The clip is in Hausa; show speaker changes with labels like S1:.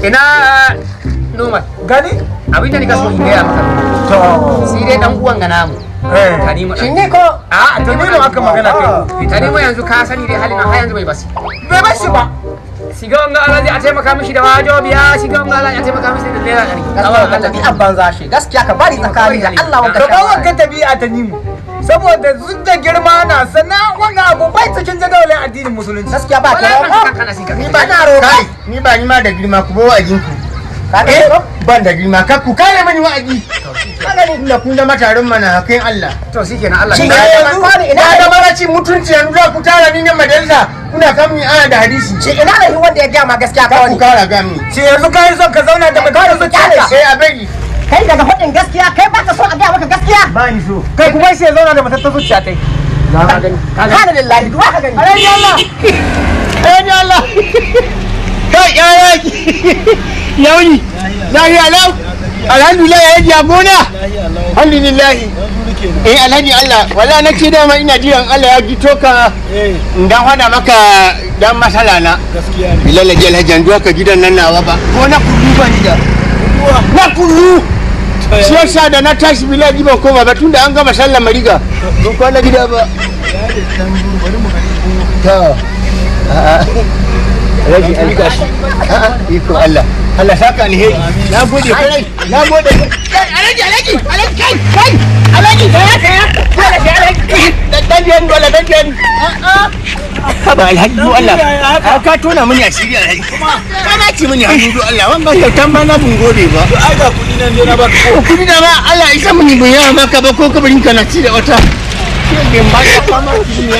S1: Ina normal.
S2: Gani?
S1: Abin da nika so in gaya maka.
S2: To.
S1: Sai dai dan uwan ga namu.
S2: Eh.
S1: Tanimu.
S3: Shin ne ko?
S1: A
S2: To ni ne aka magana kai.
S1: Tanimu yanzu ka sani dai halin har yanzu bai basi.
S2: Bai bashi ba.
S1: Shiga wanga alhaji a taimaka mishi da wajo biya, shiga wanga alhaji a taimaka mishi da ₦100.
S3: Gaskiya ka tafi banza shi. Gaskiya ka bari tsakani da Allah wanda
S2: Ka ba wanka tabi'a ta nimu. Saboda zuk da girma na sannan wannan abu bai cikin jadawalin addinin musulunci.
S3: Gaskiya ba ka
S1: Wallahi
S3: roƙo.
S1: kana sika.
S3: Ni ba na roƙo.
S4: Kai, ni ba ni ma da girma ku ba wa'azin ku.
S3: Ka
S4: Eh,
S3: ga ko?
S4: ban da girma ka ku kare mani wa'azi. Ka gani inda kun zama taron mana hakin Allah.
S1: To shikenan Allah.
S3: Shi
S1: ya
S3: ne
S4: yanzu
S3: kwani ina
S4: na zama na cin mutunci yanzu za ku tara ni ne majalisa kuna kan mi aya da hadisi.
S3: Shi ina da wanda ya gaya ma gaskiya
S4: Ka
S3: ka
S4: ku
S3: wani.
S4: kara ga mi.
S2: Ce yanzu ka yi son ka zauna da mutum zuciyarka.
S4: Eh, a bari.
S3: Kai daga faɗin gaskiya kai baka so a gaya maka gaskiya.
S4: Ba ni so.
S2: Kai kuma shi ya zauna da matattar zuciya tai.
S1: Ka gani.
S3: Kana lillahi duwa ka gani.
S4: Alhaji Allah. Alhaji Allah. Kai ya yaki. Yauni. Lahiya lau. Alhamdulillah ya yaji a gona. Alhamdulillah. Eh, Alhaji Allah, wala na ce dama ina jiran Allah ya gito ka in dan hada maka dan masala na.
S5: Gaskiya ne.
S4: Bilal ji Alhaji an duka gidan nan nawa ba. Ko na kullu ba ni da. Na kullu. Shi yasa da na tashi Bilal ji ban koma ba tunda an gama sallar mariga. Ban kwana gida ba. Ta. Alhaji an gashi. A'a, iko Allah. Allah saka alheri. Na gode kai. Na gode. Kai Alhaji Alhaji Alhaji kai kai. Alhaji saya saya. Alhaji Alhaji. Dan biyan dole dan biyan. Haba Alhaji do Allah. Ka tona mini asiri Alhaji. Ka na ci mini hannu do Allah. Wannan kyautan ba na bun gode ba.
S5: To ai ga kuɗi nan dai na baka ko.
S4: Kudi da ma Allah isa mini bin yawa maka ba ko kabarin ka na ci da wata. Shi ne ba ka fama ki ne.